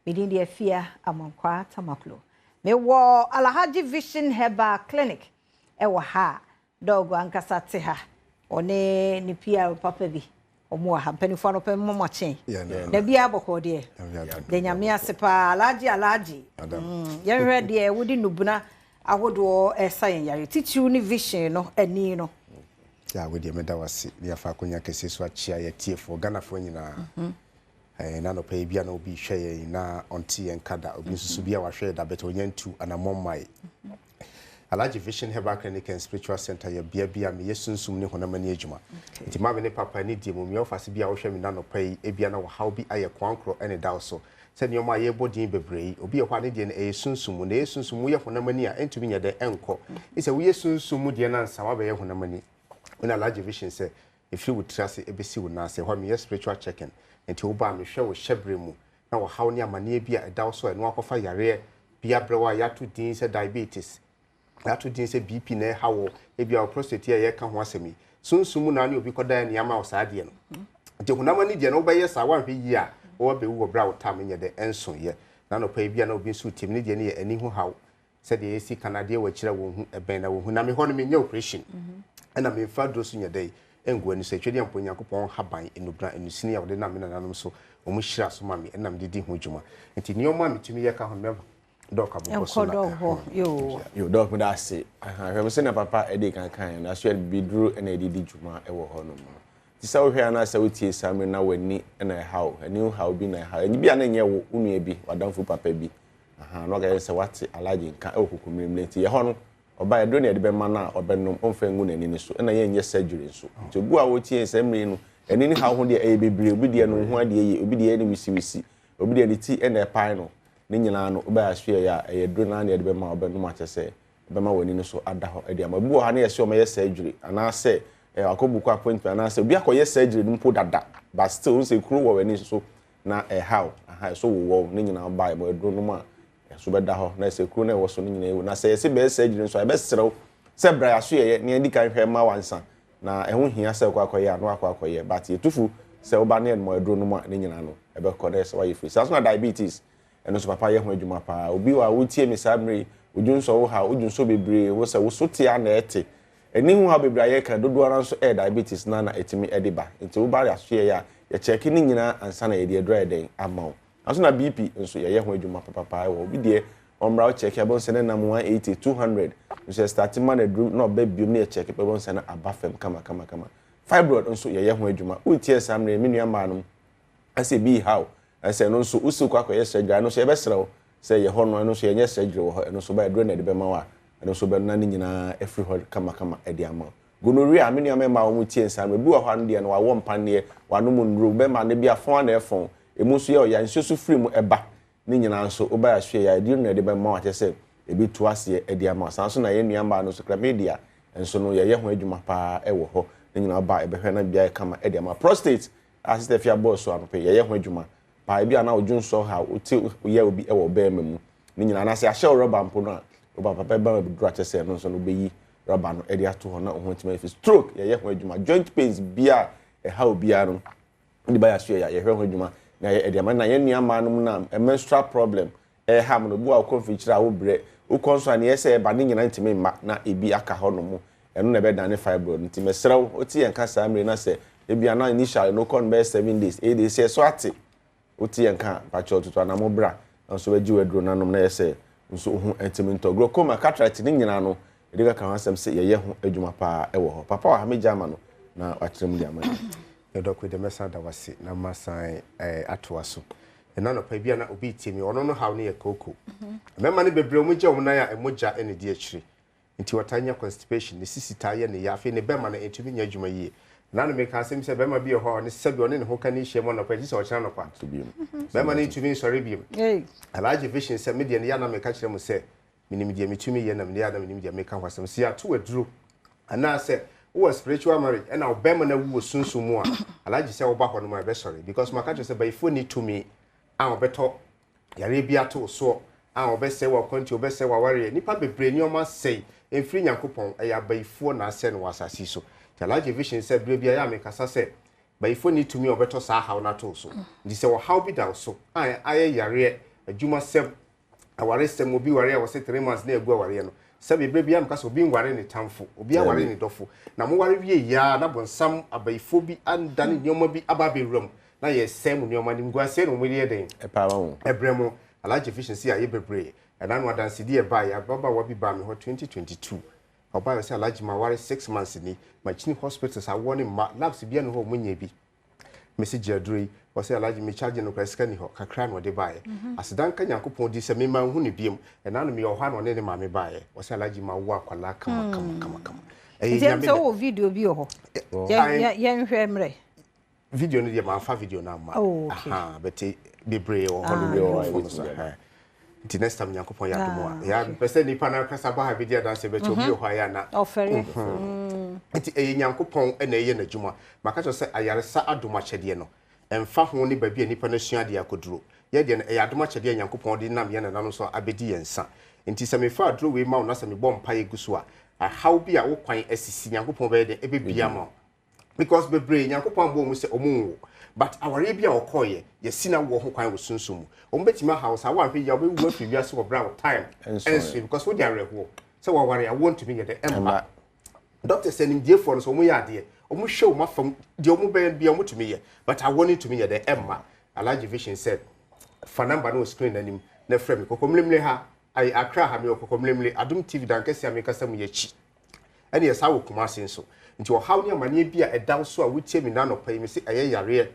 Me din de Afia Amankwaa Tamaklo. Mewɔ Alhaji Vision Herbal Clinic wɔ ha a dɔg ankasa te ha. Ɔne ne PR papa bi. Wɔn wɔ ha. Mpanimfoɔ anɔpa mu mo akye. Da biara bɔkɔɔ deɛ. Da Nyame ase paa. Alhaji Alhaji. Yɛnhwɛ deɛ wode nnubena ahodoɔ ɛsa yɛn yare. Titiriw ne vision no ani no. Ya wo deɛ mɛda wo ase ne afa akonya kɛseɛ so akyea yɛtiefoɔ Ghanafoɔ nyinaa. Na anɔpa yi bia na obi hwɛ yɛn na ɔnte yɛn nka da, obi nso so bi a wahwɛ yɛn da bɛtɛ ɔnya ntu anammɔn mmae. Alhaji Vision Herbal Clinic and Spiritual Center yɛ bea bi a meyɛ sunsum ne honam ani adwuma. Nti maame ne papa ne die mu mmea ɔfase bi a wohwɛ me na anɔpa yi ebia na wɔhaw bi ayɛ koankorɔ ɛne da wo so. Sɛ nneɛma a yɛbɔ din bebree yi, obi yɛ hɔ a ne deɛ no ɛyɛ sunsum mu, na ɛyɛ sunsum mu yɛ honam ani a ɛntumi nyɛ dɛ ɛnkɔ. Ne sɛ woyɛ sunsum mu deɛ no ansa wabɛyɛ honam ani. Wone Alhaji Vision sɛ Ɛfiri wo tiri ase bɛsi wo nan ase. Ɛhɔ a meyɛ spiritual checking. Nti woba a mehwɛ wo hyɛberɛ mu na ɔhaw ne amaneɛ bi a ɛda wo so a ɛno akɔfa yareɛ bi abrɛ wo a yɛato din sɛ diabetes, yɛato din sɛ BP na ɛha wo, ebia wo prostate yi a yɛreka ho asɛm yi. Sunsum mu na ne obi kɔdan ani ama wo saa adeɛ no. Nti honam ani deɛ no wobɛyɛ saa woanhwɛ yie a wobɛwu wɔ berɛ a wo tam nyɛ dɛ ɛnsoeɛ. Na anɔpa yi bi a na obi nso retie me, ne deɛ no yɛ ani ho haw. Sɛdeɛ yɛsi kan adeɛ wɔ akyire a wɔnhu, ɛbɛn na wɔhu. Na me hɔ no menyɛ operation, ɛna memfa aduro so nyɛ dɛn ngu ani so. Atwadeɛ mpo Onyankopɔn haban, nnubena, nnusini a wɔde nam me nananom so, wɔn hyira so ma me, ɛna mede di ho dwuma. Nti nneɛma a metumi yɛ ka ho no, mɛma Dɔk abobɔ so na Nkɔ Dɔk hɔ, yoo. Yo, Dɔk, meda ase. Aha, hwɛ me sɛnea papa de kan kaeɛ no, aso yɛde bibiduro na yɛde di dwuma wɔ hɔnom no. Nti sɛ wohwɛ anaasɛ wotie saa mmere na w'ani na ɛha wo, ani ho haw bi na ɛha wo, ɛnyɛ bi a na ɛnyɛ wo, wo nua bi, w'adamfo papa bi, Ahaa, na ɔka kyerɛ no sɛ wate Alhaji nka wɔ Kokomlemle nti yɛ hɔ no, ɔbae, aduro na yɛde bɛma no a ɔbɛnom, ɔmfa ngu n'ani no so, ɛna yɛnyɛ surgery nso. Nti obi wɔ a ɔretie yɛn saa mmerɛ yi no, ani no haw ho deɛ ɛyɛ bebree, obi deɛ no ho adeɛ yie, obi deɛ ɛyɛ no wisiwisi, obi deɛ ne ti na ɛpae no, ne nyinaa no wobɛyɛ asoɛeɛ a, ɛyɛ aduro no ara na yɛde bɛma a ɔbɛnom akyɛ sɛ ɛbɛma w'ani no so ada hɔ de ama. Obi wɔ hɔ a na yɛsɛ ɔmɛyɛ surgery anaasɛ eh, wakɔ book appointment anaasɛ obi akɔyɛ surgery no mpo dada, but still wohu sɛ kuro wɔ w'ani so na ɛhaw, aha, ɛso wowɔw, ne nyinaa ba a, ɛbɔ aduro nom a, ɛso bɛda hɔ, na ɛsɛ kuro no a ɛwɔ so no nyinaa awu. Na sɛ yɛse bɛyɛ surgery nso a, yɛbɛsrɛ wo sɛ bra yɛaso yɛyɛ na yɛndi kan hwɛ ma wo ansa. Na ɛho hia sɛ wokɔ akɔyɛ a, na wakɔ akɔyɛ. But yɛtu fo sɛ woba na yɛde ma wo aduro nom a, ne nyinaa no, ɛbɛkɔ na ɛsɛ woayɛ free. Saa nso na diabetes, ɛno nso papa yɛ ho adwuma paa. Obi wɔ a wotie me saa mmerɛ yi, wodwonsɔ wo haw, wodwonsɔ bebree, wo sɛ wo so te a na ɛte. Ani ho haw bebree a yɛka no, dodoɔ ara nso ɛyɛ diabetes no ara na ɛtumi de ba. Nti woba asoɛeɛ a, yɛkyɛɛke ne nyinaa ansa na yɛde aduru ayɛ dɛn ama wo. Nanso na BP nso, yɛyɛ ho adwuma papapaa wɔ hɔ. Obi deɛ, ɔmmra wo kyɛɛke a, wobɛhu sɛ na ɛnam 180, 200. Nso yɛstarte ma no aduru na ɔba biom na yɛkyɛɛke pɛ, wobɛhu sɛ na aba fam kamakamakama. Fibroid nso, yɛyɛ ho adwuma. Woretie saa mmerɛ yi, me nua mmaa nom, asɛ ebi reha wo, ɛsɛ ɛno nso, wosi wokɔ akɔyɛ surgery a, ɛno nso yɛbɛsrɛ wo sɛ yɛ hɔ no, ɛno nso yɛnyɛ surgery wɔ hɔ, ɛno nso ba aduro na yɛde bɛma wo a, ɛno nso bɛnona ne nyinaa afiri hɔ kamakama de ama wo. Gonorrhea, me nua mmarima a wɔn tie nsa no, ebi wɔ hɔ a no deɛ no wawɔ mpaneɛ, wanom nnuro, bɛma no bi afɔn a na ɛfɔn, emu nso yɛ ɔya, nsuo nso firi mu ɛba, ne nyinaa nso woba yɛasoɛ yɛ a, aduro na yɛde bɛma wo a kyerɛ sɛ ebi to aseɛ de ama wo. Saa nso na yɛn nua mmaa no nso chlamydia nso no yɛyɛ ho adwuma paa wɔ hɔ, ne nyinaa woba a yɛbɛhwɛ na biribiara ayɛ kama de ama wo. Prostate a Sister Afia bɔɔ so anɔpa yi, yɛyɛ ho adwuma paa. Ebi a na wo dwonsɔ haw, wote yaw bi wɔ wo bɛrima mu, ne nyinaa, anaasɛ yɛahyɛ wo rɔba mpo no a, wo ba papa bɛma bɛduru akyɛ sɛ ɛno nso no wobɛyi rɔba no de ato hɔ na wo ho atumi ayɛ fi. Stroke, yɛyɛ ho adwuma. Joint pains biara a ɛha obiara no, wode ba yɛ aso yɛ a, yɛhwɛ ho adwuma na yɛyɛ de ama. Na yɛn nua mmaa nom no a menstrual problem ɛreha mo no, obi wɔ a wokɔ mfikyire a wobrɛ, wokɔ nso a nea ɛsɛ ɛba ne nyinaa ntumi mma na ebi aka hɔ nom, ɛno na ɛbɛdane fibroid. Nti mesrɛ wo, wote yɛn nka saa mmere yi na sɛ ebia na initially no wokɔ no bɛyɛ 7 days, 8 days, sɛ ɛso ate, wote yɛn nka a, mpakyɛw tutu anamo bra na nso bɛgye w'aduro no anom na yɛ sɛ nso wo ho ntumi ntɔ. Glaucoma, cataract ne nyinaa no, yɛde kaka ho asɛm sɛ yɛyɛ ho adwuma paa wɔ hɔ. Papa wɔ ha, mɛgya ama no na wakyerɛ mu de ama yɛn. Yɛdɔ Kwede, mɛsan ada wo ase na masan atoa so. Ɛna anɔpa bi a na obi retie me, ɔno no haw no yɛ kooko. Mmarima no bebree wɔn gya wɔn nan a mogya na ɛdi akyire. Nti ɔtaa nya constipation, ne sisi taa yɛ ne ya, afei ne bɛma no ntumi nyɛ adwuma yie. Na no meka asɛm sɛ bɛrima bi wɔ hɔ a ɔne sɛbi ɔne ne ho ka ne hyia mu anɔpa gye sɛ ɔkyena anɔpa. Bɛrima no ntumi nsɔre biom. Alhaji Vision sɛ me deɛ no yɛ na meka kyerɛ mo sɛ menim deɛ metumi yɛ na mene yɛ na menim deɛ meka ho asɛm. Sɛ yɛato aduro anaasɛ wowɔ spiritual marriage ɛna wo bɛrima no awu wɔ sunsum mu a, Alhaji sɛ woba hɔ nom a ɛbɛsɔre because maka kyerɛ sɛ bayifoɔ ni tumi a wɔbɛtɔ yareɛ bi ato wo soɔ a wɔbɛsɛe w'akwantuo, wɔbɛsɛe w'awareɛ. Nnipa bebree nneɛma asɛe, ɛmfiri Nyankopɔn, ɛyɛ abayifoɔ na asɛe no wɔ asase yi so. Nti Alhaji Vision sɛ berɛ biara yɛ a mekasa sɛ bayifoɔ nni tumi a wɔbɛtɔ saa haw no ato wo so. Nti sɛ ɔhaw bi da wo so a ayɛ yareɛ Adwumasɛm, awaresɛm, obi ware a wɔse 3 months na agu awareɛ no. Sɛbi, berɛ biara meka sɛ obi nware ne tamfo, obi aware ne dɔfo. Na moware wie yia na bonsam abayifoɔ bi andane nneɛma bi aba abɛwura mu na yɛsɛe mo nneɛma no nguaseɛ na wɔn yɛ den ɛbrɛ mo. Alhaji Vision si ayɛ bebree. Ɛna no adansedi ɛbaa yɛ, ababaawa bi baa me hɔ 2022. Ɔbaa yɛ sɛ, "Alhaji, ma ware 6 months ni, makyini hospitals, awoɔ ne mma, labs bia ne hɔ ɔmo nyɛ bi." Mesi gye aduro yi. Ɔsɛ, "Alhaji, me charge no kora, sika ni hɔ kakra na ɔde baeɛ." Aseda nka Nyankopɔn di sɛ mema nhu ne biom. Ɛna no meyɛ ɔhɔ a na ɔne ne maame baeɛ. Ɔsɛ, "Alhaji, ma wo akwalaa kama kama kama kama." Ɛyɛ nti Nyame sɛ wowɔ video bi wɔ hɔ, yɛnhwɛ mmerɛ. Video no deɛ, mamfa video no amma. Oh, okay. Aha, bɛte bebree wɔ hɔ no Ah, bi wɔ phone so. Aha. Nti next time Nyankopɔn yɛ adom a, yɛ pɛ sɛ nipa no ankasa ba ha bɛdi adanse, bɛkyɛ obi wɔ hɔ a yɛ ana ɔfɛre. Nti ɛyɛ Nyankopɔn ɛna ɛyɛ n'adwuma. Maka kyerɛ sɛ ayaresa adom akyɛdeɛ no, ɛmfa ho ne baabi a nipa no asua adeɛ akɔduro. Yɛ deɛ no, ɛyɛ adom akyɛdeɛ a Nyankopɔn de nam yɛn nananom so abɛdi yɛn nsa. Nti sɛ mefa aduro wei ma wo na sɛ mebɔ mpaeɛ gu so a, ahaw bi a wo kwan asisi, Nyankopɔn bɛyɛ dɛn? Ɛbɛbia ma wo, because bebree Nyankopɔn abɔ wɔn sɛ ɔmo nwo, but awareɛ bi a ɔkɔɔyɛ, yɛsi na wɔ ho kwan wɔ sunsun mu. Wɔn bɛtumi ahaw saa, wɔahwɛ yie a, wɔbɛwu afiri wiase wɔ berɛ a wɔ time ɛnso ɛnso, because wode awerɛhoɔ sɛ wɔaware a wɔntumi nyɛ dɛ ɛmma. Doctors animdiefoɔ no sɛ wɔn yɛ adeɛ, wɔn hwɛ wɔn afam deɛ, wɔn bɛyɛ bia wɔn tumi yɛ, but awɔ no ntumi nyɛ dɛ ɛmma. Alhaji Vision sɛ fa number no wɔ screen n'anim na frɛ me. Kɔkɔmlemle ha ayi, Accra ha, mi wɔ Kɔkɔmlemle, Adum TV dan kɛse a mi kasa mu yɛ akyi, ɛne yɛ saa wɔ Kumase nso. Nti ɔhaw ne amanneɛ bi a ɛda wo so a wotie mi n'anɔpa yi, mi sɛ ɛyɛ yareɛ,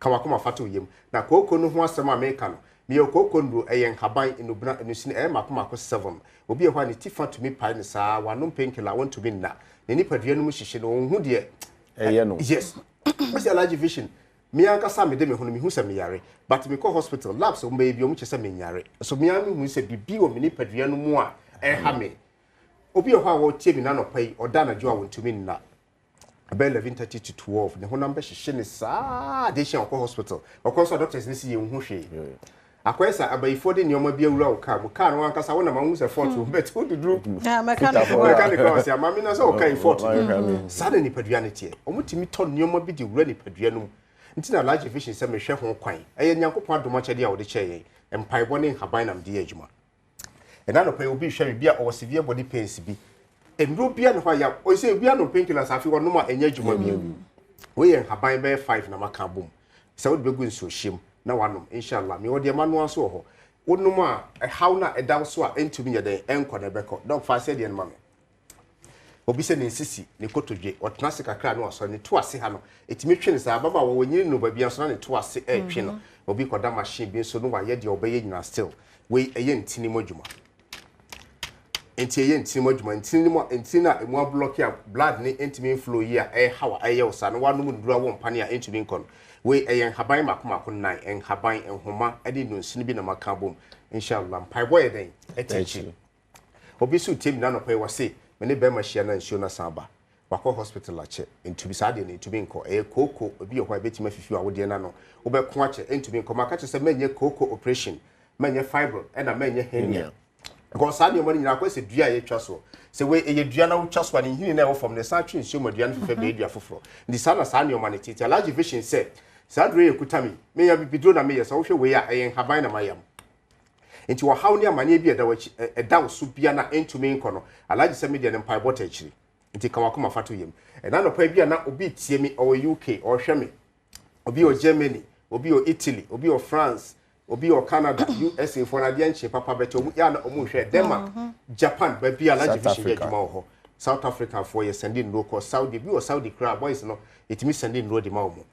ka wakoma fata oyam. Na kooko no ho asɛm a meka no, meyɛ kooko nnuro, ɛyɛ nhaban nnubena nnusini, ɛyɛ mako mako seven. Obi wɔ hɔ a ne ti fa tumi pae ne saa, wanom painkiller a wɔntumi nna, ne nipadua no mu hyehye no, ɔnhu deɛ ɛyɛ no. Yes, mesi Alhaji Vision, me ankasa mede me ho no, mehu sɛ meyare, but mekɔ hospital, labs wɔn bɛyɛ bi, wɔn kyerɛ sɛ menyare. So me ara mehu sɛ biribi wɔ me nipadua no mu a ɛha me. Obi wɔ hɔ a wɔtie me n'anɔpa yi, ɔda anadwo a wɔntumi nna, ɛbɛyɛ 11:30 to 12, ne honam bɛhyehye ne saa de hyɛn. Ɔkɔ hospital, ɔkɔ nso a, doctors ne si yɛn hu hwee. Akɔyɛ sɛ abayifoɔ de nneɛma bi awura wo kaa mu. Kaa no ankasa wonam ahu sɛ fault wɔ, but woduduru mechanic a, ɔsɛ amame na sɛ ɔka yi fault. Saa na nipadua no teɛ. Ɔmotumi tɔ nneɛma bi de wura nipadua no mu. Nti na Alhaji Vision sɛ mehwɛ ho kwan. Ɛyɛ Nyankopɔn adom akyɛdeɛ a wɔde kyɛɛ yɛn. Mpaebɔ ne nhaban nam de yɛ adwuma. Ɛna nɔpɛ yi, obi hwɛ me bi a ɔwɔ severe body pains bi, nnuro bia ne hɔ a yɛ ɔsɛ obi anom painkillers, afei ɔnom a ɛnyɛ adwuma bio. Woyɛ nhaban bɛyɛ five na maka abom sɛ wode bɛgu nsuohyɛm na wanom. Inshallah, mewɔ deɛ manoa nso wɔ hɔ. Wonom a, ɛhaw no a ɛda wo so a ɛntumi nyɛ dɛn ɛnkɔ na ɛbɛkɔ. Dɔk fa sɛ deɛ no ma me. Obi sɛ ne nsisi, ne kotodwe, ɔtena ase kakra na wasɔre, ne to ase ha no ɛtumi twe no saa. Ababaawa wɔnyini no baabi nso na ne to ase ɛretwe no. Obi kɔda machine bi nso no, wayɛ deɛ ɔbɛyɛ nyinaa still. Wei ɛyɛ ntini mu adwuma. Nti ɛyɛ ntini mu adwuma, ntini mu, ntini na emu ablock a blood ne ntumi nflow yi a ɛhaw a ɛyɛ wo saa no, wanom nnuro awɔ mpane a ɛntumi nkɔ no. Wei ɛyɛ nhaban mako mako nnan, nhaban nhoma ne nnonsini bi na maka abom. Inshallah, mpaebɔ yɛ dɛn ɛte akyi. Obi nso tie mi n'anɔpa yi, wɔ se me ne bɛrima hyia na nsuo no asan ba, wakɔ hospital akyɛ, ntumi saa deɛ no ntumi nkɔ. Ɛyɛ kooko. Obi wɔ hɔ a ebɛtumi afifi awodeɛ n'ano, wobɛko akyɛ, ntumi nkɔ. Maka kyerɛ sɛ mɛnyɛ kooko operation, mɛnyɛ fibroid, ɛna mɛnyɛ hernia, because saa nneɛma no nyinaa akɔ sɛ dua a yɛtwa soɔ. Sɛ wei ɛyɛ dua na wotwa so a, ne nhini na ɛwɔ fam no ɛsan twe nsuo ma dua no fefɛ bɛyɛ dua foforɔ. Nti saa na saa nneɛma no tete. Alhaji Vision sɛ saa duro yɛ kuta mi, meyɛ bibiduro na meyɛ sɛ wohwɛ wei a, ɛyɛ nhaban na mayam. Nti ɔhaw ne amanneɛ bi a ɛda w'akyi, ɛda wo so bia na ɛntumi nkɔ no, Alhaji sɛ medeɛ no mpaebɔ ta akyiri. Nti ka wakoma fa to yam. Ɛna anɔpa bi a na obi tie mi, ɔwɔ UK ɔhwɛ me, obi wɔ Germany, obi wɔ Italy, obi wɔ France, obi wɔ Canada, USA foɔ no adeɛ nkyee papa bɛtɛ ɔmo yɛ a na ɔmo nhwɛ Denmark, Japan, baabi a Alhaji Vision yɛ adwuma wɔ hɔ. South Africa foɔ, yɛ send nnuro kɔ Saudi. Bi wɔ Saudi koraa, boys no yɛtumi send nnuro de ma wɔn.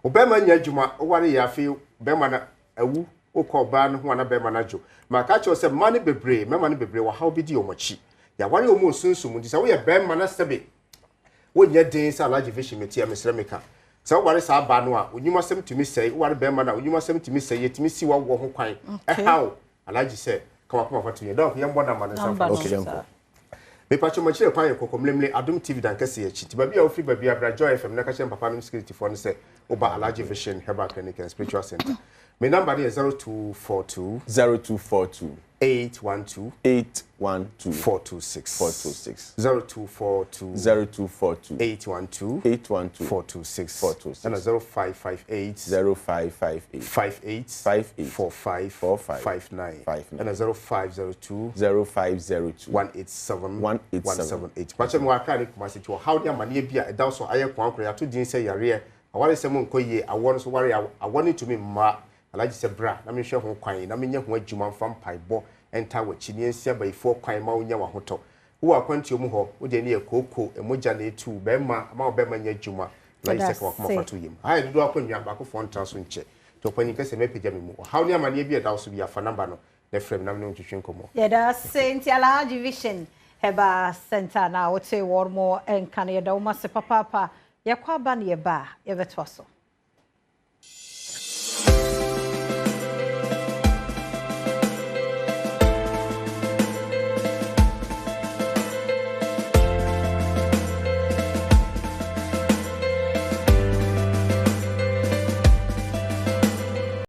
Ɔbɛrima nya adwuma, ɔware yɛ, afei bɛrima no awu, wokɔ ɔbaa no ho a na bɛrima no adwo. Maka kyerɛw sɛ mmaa no bebree, mmarima no bebree, wɔhaw bi di wɔn akyi. Yɛaware wɔn wɔ sunsum. Nti sɛ woyɛ bɛrima na sɛbe wonyɛ den sɛ Alhaji Vision metia, mesrɛ meka sɛ woware saa baa no a, onwumasɛm tumi sɛe. Woware bɛrima no a, onwumasɛm tumi sɛe, yɛtumi si wawoɔ ho kwan. Ɛhaw Alhaji sɛ ka wakoma fa to yɛ. Dɔk, yɛmbɔ number no nsa mfa. Okay, yɛnkɔ. Mepatwo makyerɛ kwan yɛ Kɔkɔmlemle, Adom TV dan kɛse akyi. Nti baabi a wofiri baabi a, bra Joy FM na ka kyerɛ mpapa nom securityfoɔ no sɛ Woba Alhaji Vision Herbal Clinic and Spiritual Center. Me number no yɛ 0242. 0242. 812. 812. 426. 426. 0242. 0242. 812. 812. 426. 426. Ɛna 0558. 0558. 58. 58. 45. 45. 59. 59. Ɛna 0502. 0502. 187. 187. 178. Pakyɛ mewɔ Accra ne Kumasi nti ɔhaw ne amaneɛ bi a ɛda wo so ayɛ koankorɔ yɛato din sɛ yareɛ awaresɛm nkɔ yie awɔ no so ware awɔ no ntumi mma Alhaji sɛ bra na menhwɛ ho kwan na menyɛ ho adwuma mfa mpaebɔ ntaa w'akyi na yɛnsi abayifoɔ kwan ma wonya w'ahotɔ. Wowɔ akwantuo mu hɔ, wo deɛ ne yɛ kooko, mogya na ɛtu wo, bɛrima, ama wo bɛrima nyɛ adwuma. Alhaji sɛ ka w'akoma fa to yam. Ha yɛ dodoɔ akonnwa, baakofoɔ ntra so nkyɛ. Nti ɔpanyin kɛsɛ mɛpagya me mu. Ɔhaw ne amaneɛ bi a ɛda wo so biara, fa number no na frɛ me na me ne wo ntwetwe nkɔmmɔ. Yɛda ase nti Alhaji Vision Herbal Center na wote wɔn nka no yɛda wɔn ase papaapa. Yɛkɔ aba na yɛba a yɛbɛtoa so.